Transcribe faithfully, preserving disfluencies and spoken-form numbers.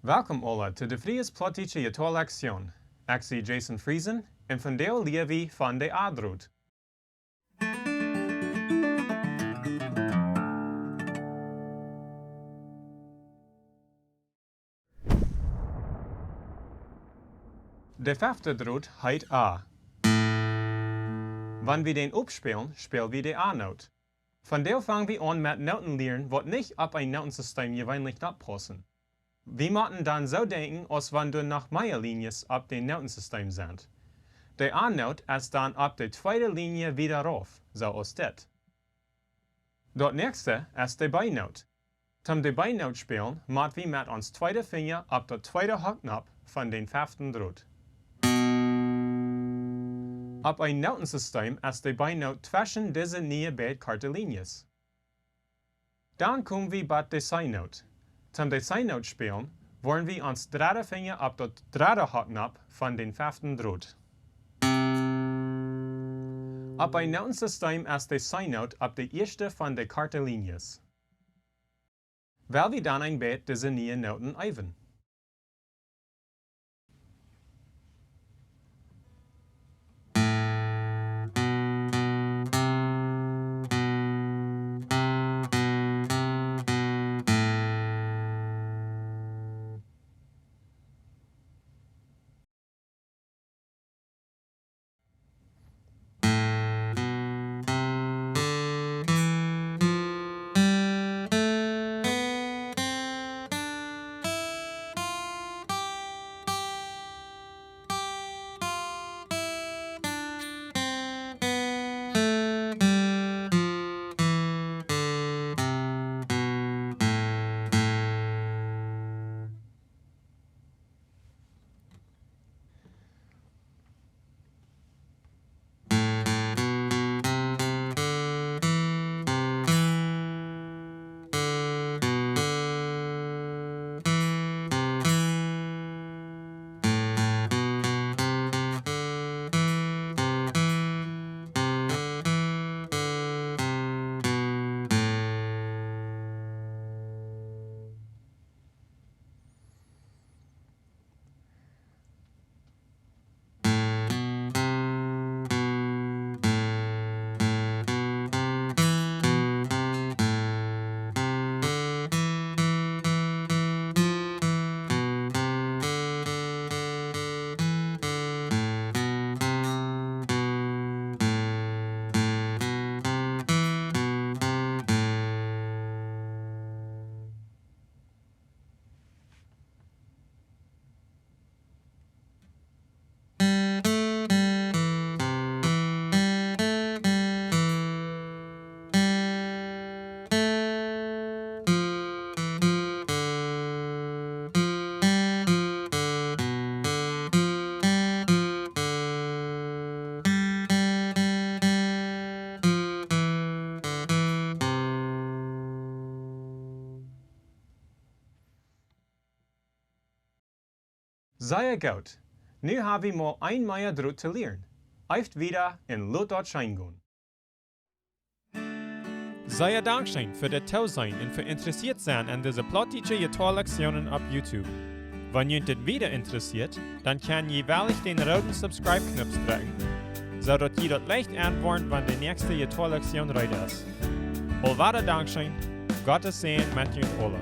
Welkom aula to de Fries Plautdietsche Jittoa Lektion. Ekj sie Jason Friesen un vondoag lia wie von de A-Drot. De fefte Drot heet A. Wan wie dän opspälen, späl wie de A-Not. Vondoag fang wie aun met Noten lieren, waut nich opp een Notensystem jeweenlich opppaussen. Wie motten dan soo denkjen, aus wan doa noch mea Linjes opp dän Notensystem sent. De A-Not es dan opp de tweede Linje wieda rauf, soo aus dit. Daut näakjste es de B-Not. Toom de B-Not spälen, mott wie met ons tweede Finja opp daut tweede Hoakjnopp von dän feften Drot. Opp een Notensystem es de B-Not tweschen dise niee beid korte Linjes. Dan kom wie bat de C-Not. Toom de C-Not spälen, woaren wie ons dredde Finja opp daut dredde Hoakjnopp von dän feften Drot. Opp een Notensystem es de C-Not opp de ieeschte von de korte Linjes. Well wie dan een bät dise niee Noten äwen. Sea goot. Nu ha wie mau een mea Drot to lieren. Äwt wieda un lot daut scheen gonen. Sea dankscheen fa daut Tooseenen un fa interessieet sennen aun dise Plautdietsche Jittoa Lektionen opp YouTube. Wan junt dit wieda interessieet, dan kjenn jie veleicht dän rooden Subscribe-Knoop drekjen, soo daut jie daut leicht enwoaren, wan de näakjste Jittoa Lektion reed es. Aulwada dankscheen, Gott sien Säajen met junt aula.